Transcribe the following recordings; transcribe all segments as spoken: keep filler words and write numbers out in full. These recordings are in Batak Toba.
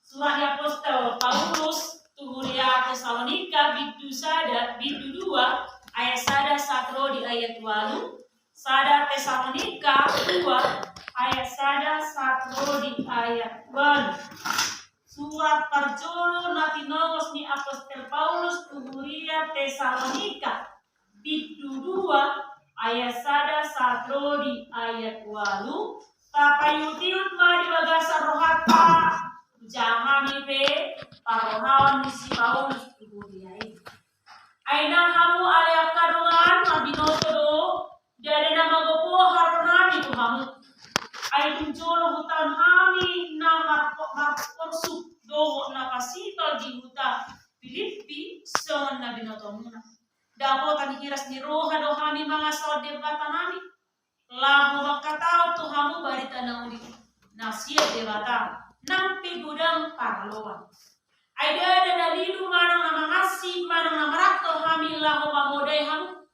Surat ni apostel Paulus tu huria Tesalonika, bindu sada, bindu dua, ayat sada sahat ro di ayat ualu. Sada Tesalonika dua, ayat sada sahat ro di ayat ualu. Surat parjolo na tinongos ni apostel Paulus tu huria Tesalonika, bindu dua, ayat sada sahat ro di ayat ualu. Tapaihutihut ma di bagasan rohanta tu jama hami pe parrohaon ni si Paulus tu huria i. Ai nang hamu ale angka dongan, marbinoto do, ndada na magopo haroro nami tu hamu. Ai dung jolo hutaon hami na marpo-, marporsuk dohot na pasipal di huta Pilippi, songon na binotomuna. Dapotan hiras ni roha do hami mangasahon Debata nami, laho mangkatahon tu hamu barita na uli na sian Debata, nang pe godang paraloan. Ai ndada na lilu manang na mangasip manang na marangkal hami laho mamodai hamu.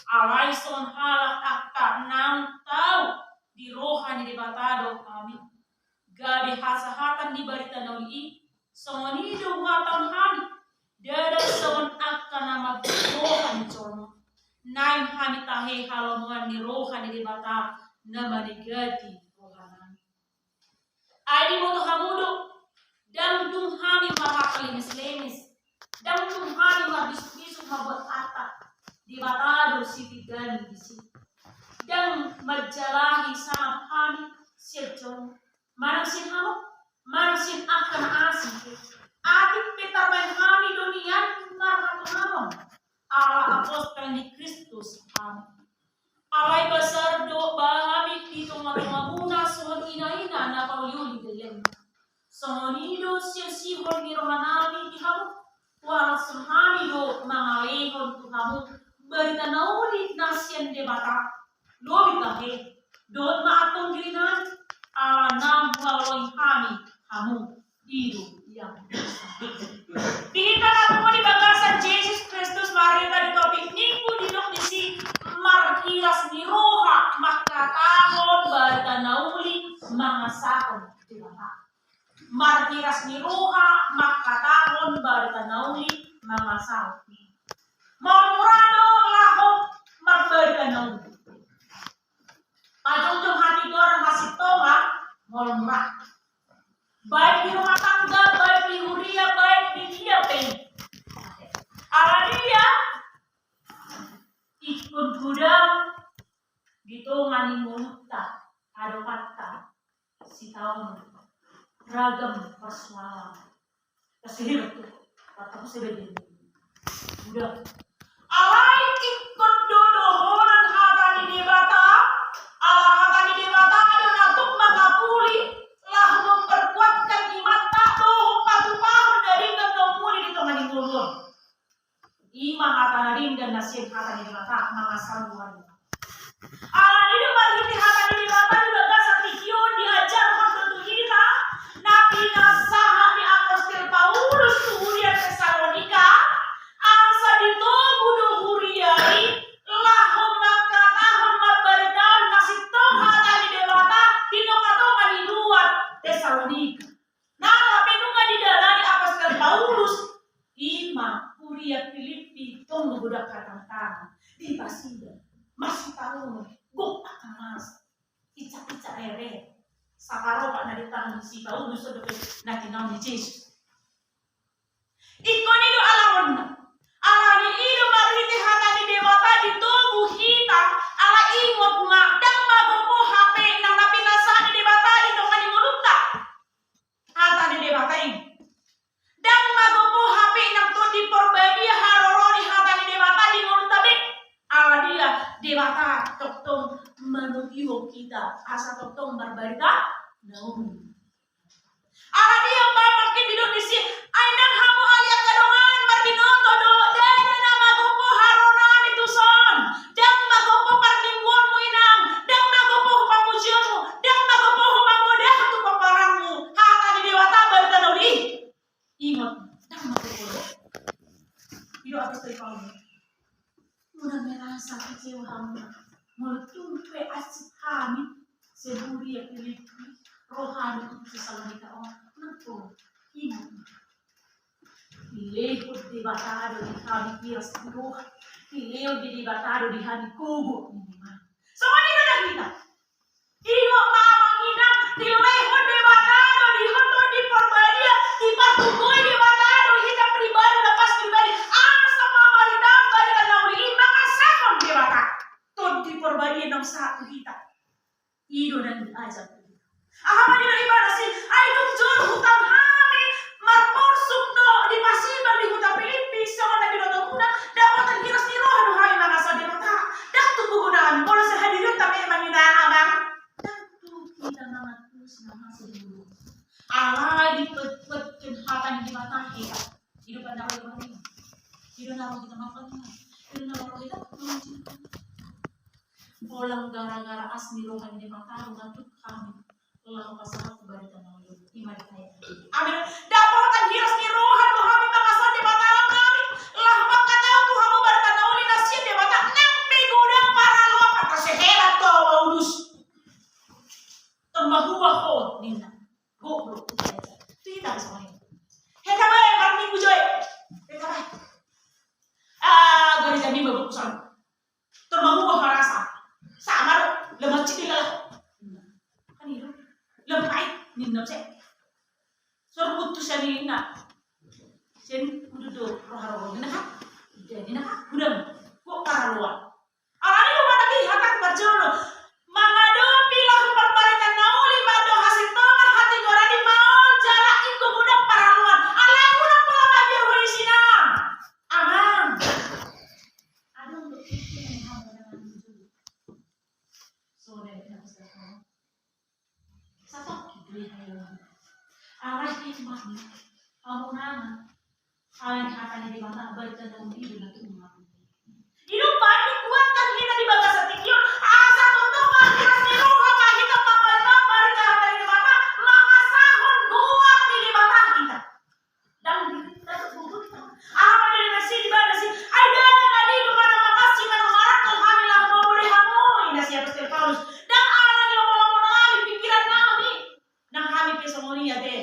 Alai songon halak angka naung tau di roha ni Debata do hami. Gabe hasahatan ni barita na uli i, songon i do huhatahon hami, ndada songon angka na manggohi roha ni jolma. Naeng hami tahe halomoan ni roha ni Debata na manegati roha nami. Ai diboto hamu do, ndang dung hami marhata lemeslemes, ndang dung hami marbisukbisuk mambuat arta, Debata do sipinggan ni disi. Ndang manjalahi sangap hami sian jolma, manang sian hamu, manang sian angka na asing. Atik pe tarbahen hami do nian marhatongamon, ala apostel ni Kristus hamu. Alai basar do bahen hami di tongatongamuna songon inaina na pauliuli gellengna. Songon i do sian sihol ni roha nami di hamu, huhalashon hami do mangalehon tu hamu barita na uli na sian Debata, lobi tahe dohot ma antong diri nami, ala naung huhaloi hami hamu. I do ia. Di hita na tumua di bagasan Jesus Kristus, marhata di topik Minggu, didok disi marhiras ni roha mangkatahon barita na uli mangasahon Debata. Marhiras ni roha mangkatahon barita na uli mangasahon. Maol mura do laho marbarita na uli. Pajongjong hatigoran, hasintongan, maol mura. Baik di rumah tangga, baik di huria, baik di dia pe. Ala dia, ingkon godang di tonga ni ngolunta, adopanta, sitaonon ragam persoalan. Kasihir tu, atau sebagian. Udah. Alai ingkon do dohonon hata ni Debata, ala hata ni Debata do na tuk mangapuli, laho memperkuatkan imanta dohot patupahon na denggan na umuli di tonga ni ngolu on. I ma hata na denggan na sian hata ni Debata mangasahon. Ala ni do marhite hata ni Debata di bagasan tingki on diajarhon do tu hita na pinasahat ni apostel Paulus tu huria Tesalonika, asa ditogu do huria i laho mangkatahon, mambaritahon na sintong hata ni Debata di tongatonga ni luat Tesalonika. Na, tapi nunga didalani apostel Paulus, i ma huria Pilippi, tong do godang hatangitangan, dipasida, masitaonon, gok angka na masa, icak-icak rere, saparopat na ditanggung si Paulus, so dope na tinaon ni Jesus. Ingkon i do alangonna. Ala ni i do marhite hata ni Debata ditogu hita, ala ingot ma, ndang magopo hape nang na pinasahat ni Debata di tonga ni ngolunta. Hata ni Debata i. Ndang magopo hape nang Tondi Porbadia haroro ni hata ni Debata di ngolunta be. Ala dia, Debata tongtong manogihon hita asa tongtong marbarita na uli. Ala dia, ba, mangkin didok disi, ai nang hamu ale angka dongan, marbinoto do, ndada na magopo haroro nami tuson. Ndang magopo parmingguonmu inang, ndang magopo pamujionmu, ndang magopo mamodahon tu pomparanmu hata ni Debata, barita na uli. Ingot, ndang magopo do. Didok apostel Paulus. Unang merasa kecewa hamu, molo tung pe asip hami sian huria Pilippi, ro hami tu Tesalonika on, nang pe Dilehon Debata do di hami hiras ni roha, dilehon Debata do di hami gogo ni imana. Songon i do na hita. Ingot ma, amang inang, dilehon Debata do di hita Tondi Porbadia, dipargogoi Debata do hita pribadi lepas pribadi, asa mamaritahon barita na uli i mangasahon Debata. Tondi Porbadia naung sahat tu hita. I do na niajar tu hita. Aha ma didok ibana i? Ai dung jolo hutang hami, marporsuk do dipasimbal di huta Pilippi, songon na binoto muna, dapotan hiras ni roha do hami mangasahon Debata. Ndang tu gogo nami, molo sahadirion tape manginang, amang. Ndang tu hita mangantusi na masa dulu. Alai dipetpetken hata ni Debata hita. I do na ro hita manginang. I do na ro hita manginang. I do na ro hita manginang. Holan gara-gara asi ni roha ni Debata do na tuk hami laho pasahat barita na uli i. Ima ditahe. Amin. Dapotan hiras ni roha do hami mangasahon Debata, amang inang. Laho mangkatahon tu hamu barita na uli na sian Debata, nang pe godang paraloan, patasehela to maudus. Termahuah ho ninna. Goblok. Tidak soalnya. Hei, kabar, hari Minggu, Joy. Hei, kabar. Ah, gue di Jambi mabuk soalnya. Termahuah ho rasa. Sama do, lemak cili lah. Kan itu. Lemak, ninna se. Sorbut tu sian ninna. Sian udah do roha-roha ninna kan. Jadi ninna kan, udah. Kok paraloan. Alani do manang i hatangku parjolo. Mangadopi laho marbarita na uli, mandok hasintongan, hatigoran i maol jala ingkon godang paraloan. Alai unang pola mabiar ho disi, amang. Amang. Adong do tingki ni hamu na manjujur. So, dari kita. Satongkin do i hamu. Alai hikmat ni hamu nang. Alai hata ni Debata, barita na uli i do na tung mangadopi. I do umbahen dikuatkan hita di bagasan tingki on. Asa tongtong ma hiras ni roha ma hita mambahen, mambahen hata ni Debata, mangasahon goar ni Debata hita. Ndang di hita tu gogo hita. Aha ma didok ibana i? Ai ndada na didok manang mangasahon, manang marangkal hami laho mamoloi hamu, ninna si apostel Paulus. Ndang ala ni lomo-lomo nami, pikiran nami. Nang hami pe songon i ate.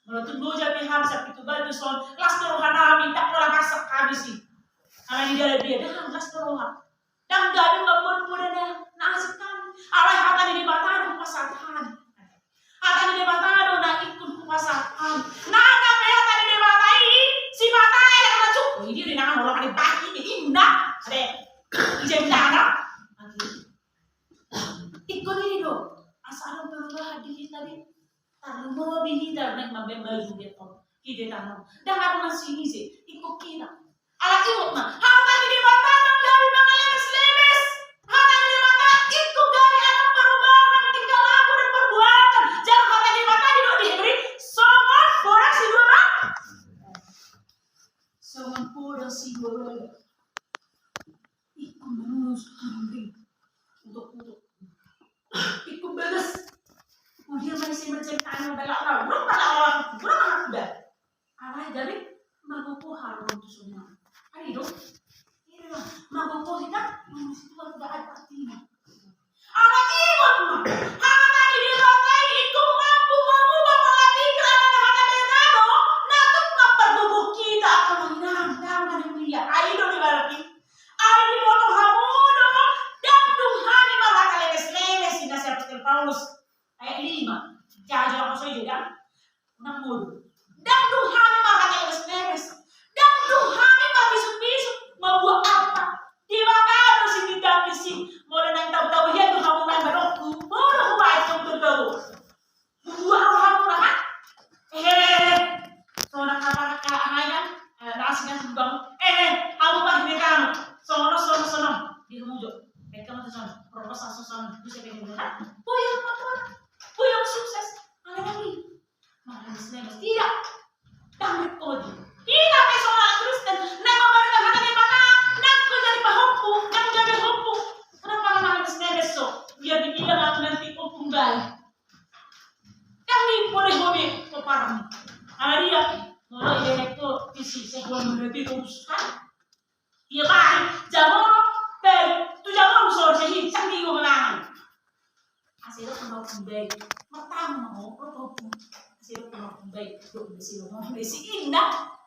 Molo tung loja pe hami sapitu batu son, las do roha nami, ndang pola marsak hami si. Ala ni ndada dia, ndang las do roha. Ndang gabe mamboan modal na asing hami. Alai hata ni Debata do hupasahat hami. Hata ni Debata do na ingkon hupasahat hami. Nang pe hata ni Debata i, sipata i, na cuk. Ini di nang orang ada bagi ini indah. Ade. Ijai nang. Ingkon i do, asa adong perubahan di hita di. Tarlumobi hita naeng mambahen baju beton. Hita tano. Ndang adong na sini se, ingkon hita. Ala ingot ma, hata ni Debata ndang gabe mangalebes-lebes. Hata ni Debata ingkon gabe adong perubahan tingkah laku dan perbuatan. Jala hata ni Debata didok di Hébéru, songon podang si dua ba-, songon podang si dua ba-, Ingkon manunus hambing utok-utok. Ingkon bagas. Udia manis yang bercerita yang belak lah. Belum pernah orang, belum pernah udah. Alai gabe magogo haroan tu songon i. Ari do. Iya, magogo hita, manunus itu kan gak ada artinya. Ala ingot ma, hata ni Debata i ingkon mampu mangubah pola pikir, ala ni hata ni Debata do na tung mampargogo hita, amang inang, damang na mulia. Ai do di barang i. Ai diboto hamu do, ndang dung hami marhata lebes-lebes, ninna si apostel Paulus. Ayat lima. Jaha jo, langsung jo, ndang. Unang modom. Ndang dung hami marhata lebes-lebes. Ndang dung hami marbisuk-bisuk. Mambuat apa? Debata do sititahon disi. Molo naeng tabo-tabo hian do hamu naeng badok. Molo hubaen hamu tabo-tabo. Mambuat rohamu na, ha? Eh, sonang apa kata ahaya? Eh, nasi nasi bang. Eh, hamu mah ini kan. Sono, sono, sono. Di hamu jo. Mereka mau sono. Proposal sono. Bisa pengen, ha? Puyang, puyang sukses. Ada lagi. Malas lemes. Tidak. Dang rek kodi. Hita pe songon halak Kristen, naeng mambaritahon hata ni Debata, ndang pe jadi pahompu, ndang jadi hompu. Kenapa nama lemes-lemes so? Biar dibilang aku nanti ompung baik. Ndang dipodai ho be pomparan. Ala dia, molo dia itu isi sebuah mengerti terus kan? Ia baen, jamono, baen, tu jamono so, jadi canggi ho mangan. Asa didok ma ompung baen. Martamu ma ho, ro ompung. Asa didok ma ompung baen. Dok, besi lo, besi indah.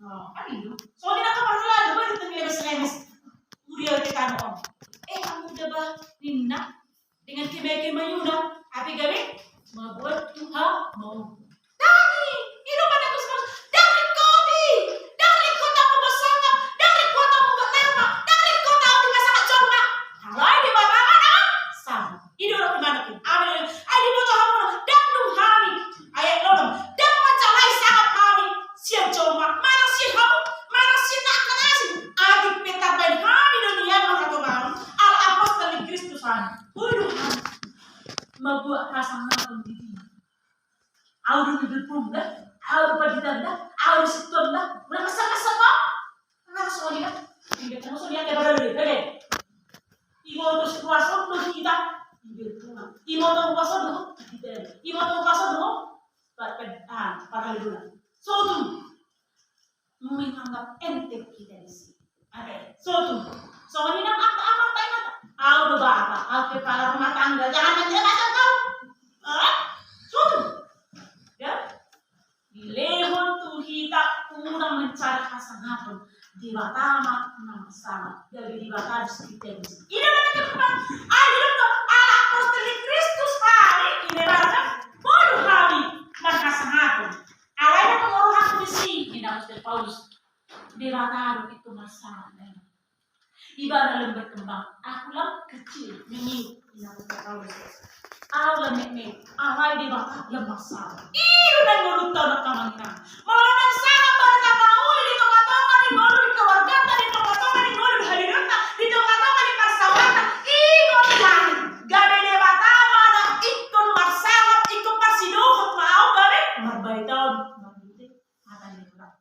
Kan i do. Songon i nangkin parhalado, baru tu lemes-lemes. Uria di tano on. Eh, amu da ba ninna. Dengan kebaikan mayuna, ape gabe? Mabuat Tuhan mau. Dang i, i do mana kus kus. Dang i kopi. Dang i kota mau basanga. Dang i kota mau berlama. Dang i kota mau dipasangan jolma. Kalau di mana mana sama. I do orang di mana pun. Amin. Ai di foto hamu. Dang dung hami. Ayat onom. Dang manjalo sangap hami sian jolma, manang sian hamu, manang sian angka na asing. Atik pe tarbahen hami do nian marhatongaton, ala apostel ni Kristus hami. Ulu hami. Mabuat hasangapon di dia. Au do bibirmuna, au do panditanmuna, au do sintonmuna. Muna masa-masa kau. Muna songon dia. Muna songon dia. Iboto huaso do hita. Iboto huaso do hita. Iboto huaso do hita. Parhalado. Sotung menganggap enteng hita disi. Oke, sotung. Songon i nang angka amang ta inang ta. Au do bapa, au kepala rumah tangga, jangan macam-macam kau. Hah? Sotung. Ya. Dilehon tu hita unang mencari hasangapon. Debata ma na marsangap. Gabe Debata do sititengsi. Ina mana kepala. Ai didok do ala apostel ni Kristus hami. Ina mana. Bodo hami marhasangapon. Alai na mangorohan tu disi, ninna apostel Paulus. Debata do itu marsangap. Ibana lam berkembang, aku lam kecil, mimiu, ninna apostel Paulus. Au lam metmet, alai Debata lam marsangap. I do na ngolunta on angka amang inang. Molo marsangap barita na uli di tonga-tonga ni ngolu, di keluarganta, di tonga-tonga ni ngolu, di halilinta, di tonga-tonga ni parsaoranta, i do na gabe Debata ma na ingkon marsangap, ingkon marsidohot ma au gabe marbarita on. Marbarita. Mata ni Tuhan.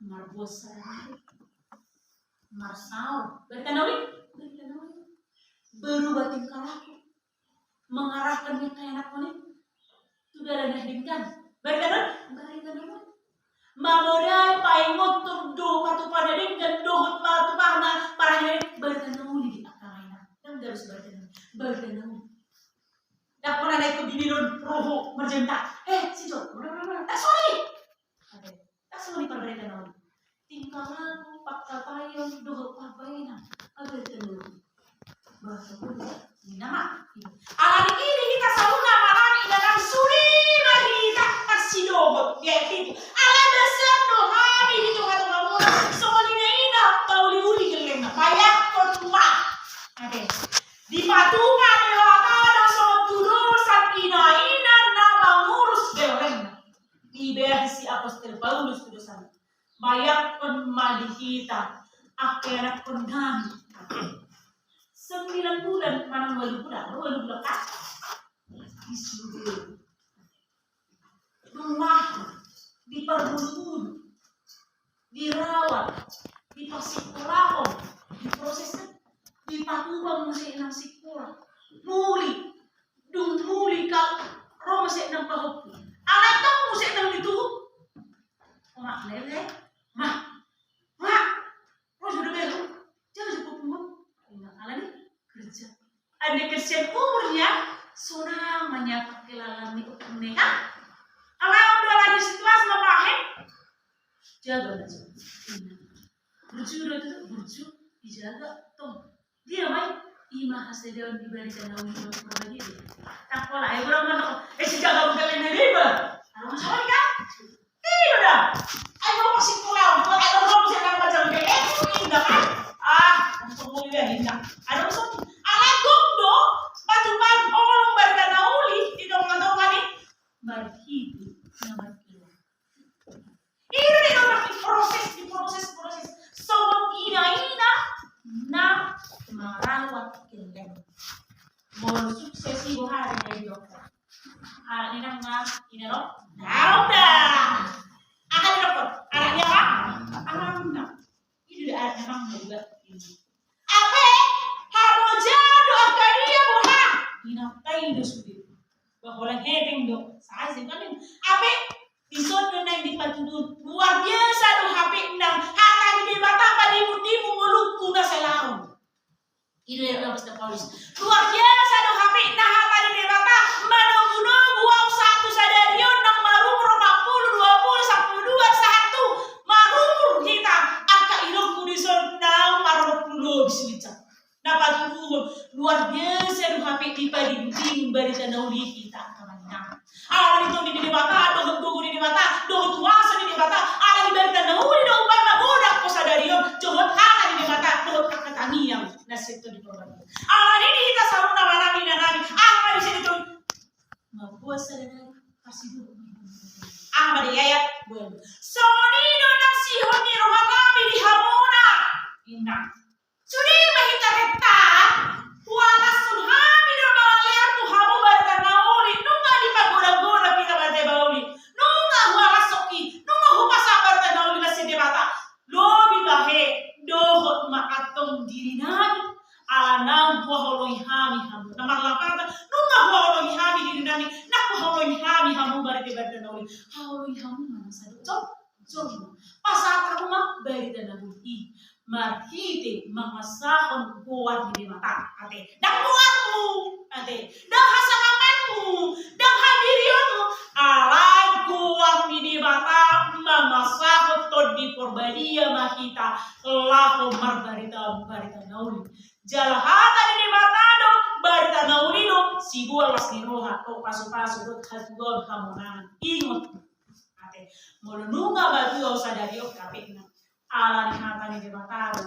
Marbuat sadari. Marsaor. Barita na uli. Barita na uli. Berubah tingkah laku. Mengarahkan angka anakna i tu dalan na denggan. Barita na uli. Barita na uli. Mamodai paingothon dohot patupa na denggan dohot patupa na parahina. Barita na uli di angka laina. Dang gabe so barita na uli. Barita na uli. Dang pernah naik ke bini lon roho merjenta. Eh, si Jo. Tak sorry. Oke. Tarsongon i parbarita na uli. Tingkah laku, pangkataion dohot pambahenan. Parbarita na uli. Bahasa uli. Ninna ma. Alani i di hita saluhutna manang inang, sude ma hita marsidohot. Dia itu. Alai basa do hami di tonga-tongamuna. Songon i na ina, pauli-uli gellengna. Bayangkon ma. Oke. Dipatupa Debata do songon tudosan ina-ina na mangurus gellengna. Dibahen si apostel Paulus tudosan. Bayangkon ma di hita, angka anakkon nami. Sembilan bulan manang ualu bulan, ualu bulan kan? Di sude. Rumah, diparguru-guru, dirawat, dipasikolahon, diproses, dipatupa muse nang sikola. Muli, dung muli kal, ro muse nang pahompu. Alai tong muse nang dituhuk. Omak lele, ma, ma, ro jo do behu, jaga jo pahompu. Ingat alani kerja. Ande kesian umurnya, sonang ma nian pangkilalaan ni ompunta kan. Alai on do alani situasi mambahen. Jaga ma jo. Burju do tu, burju, dijaga tong. Dia ma i, ima hasadaon di barita na uli ma pura badia. Tak pola, ayo ulang mana. Eh, si jaga bukan ini riba. Kalau masuk kan? Iya dah. Ayo masih pulang. Kalau ada orang bisa nang macam ini, eh, indah kan? Ah, langsung mau dia indah. Ada masuk. Alai gok do, batu-batu, omong barita na uli di tonga-tonga ni. Marhite na markilo. Ini dia orang diproses, diproses, proses. Songon ina-ina na marawat gelleng. Molo sukses i boha na i dokter. Anak ni nang na ina lo. Daun da. Anak ni dokter. Anak ni apa? Anak ni nang. Ini da anak ni nang juga. Ape? Haloja do angka dia boha. Ina kai do sudir. Holan hepeng do, sae sih kan. Hape dison do naeng dipatuduhon, luar biasa do hapengna hata ni Debata, padimun-dimun ngolungku na salaon. I do yang Apostel Paulus. Luar biasa do hapengna hata ni Debata, manogunogu au sahat tu sadari on, nang marumur opat pulu, dua pulu, sampulu dua, sahat tu marumur hita, angka ilongku dison naung marampulu lobi silicak. Na patuduhon, luar biasa do hape dipadimun-dimun barita na uli hita angka amang inang. Ala ni tondi ni Debata, dohot gogo ni Debata, dohot huaso ni Debata, ala ni barita na uli do umbahen magodang ho sadari on, dohot hata ni Debata, dohot angka tangiang na sian Tondi Porbadia. Ala ni i hita saluhutna, amang inang nami, aha ma disi di Tondi? Mamboan sada nai, pasti do. Aha ma di ayat? Well. Songon i do nang sihol ni roha nami di hamuna. Inang. Sude ma hita hetta, hualashon hami do mangalean tu hamu barita na uli, nunga dipagodang-godang hita marhite bauli, nunga hualashon i, nunga hupasahat barita na uli na sian Debata. Lobi tahe, dohot ma antong diri nami, ala naung huhaholongi hami hamu. Na marlapatan, nunga huhaholongi hami diri nami, naung huhaholongi hami hamu marhite barita na uli. Haholongi hamu ma na sadok jom, jom. Pasahat hamu ma barita na uli i. Marhite mangasahon goar ni Debata, ate. Ndang goarmu, ate. Ndang hasangapanmu, ndang hadirionmu. Alai goar ni Debata mangasahon Tondi Porbadia ma hita laho marbarita barita na uli. Jala hata ni Debata do barita na uli do siboan las ni roha, dohot pasupasu, dohot hatuaon hamonangan. Ingot. Ate, molo nunga matua au sadari on, hapengna ala ni hata ni Debata do.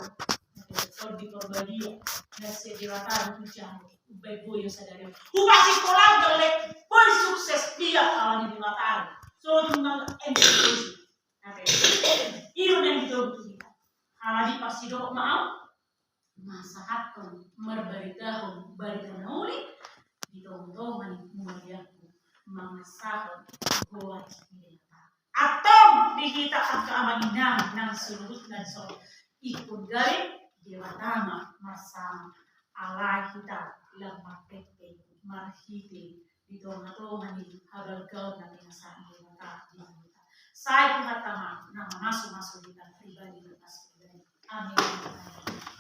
Ate, Tondi Porbadia na sian Debata do tu jabu, umbahen boi au sadari on. Hupasingkola gelek, boi sukses, dia ala ni Debata do. So nunga ende. Ate, i do naeng ditogu tu hita. Ala ni i pasti dohot ma au mangasahathon, marbaritahon barita na uli di tongatonga ni humaliangku, mangasahon goar ni Debata. Antong di hita angka amang inang nang saluhutna dison, ingkon gabe Debata ma marsama, alai hita lam marpengpeng marhite di tongatonga ni habalgaon na pinasahat ni Debata di hita. Sai Tuhanta ma na mamasumasu hita pribadi per pribadi. Amin.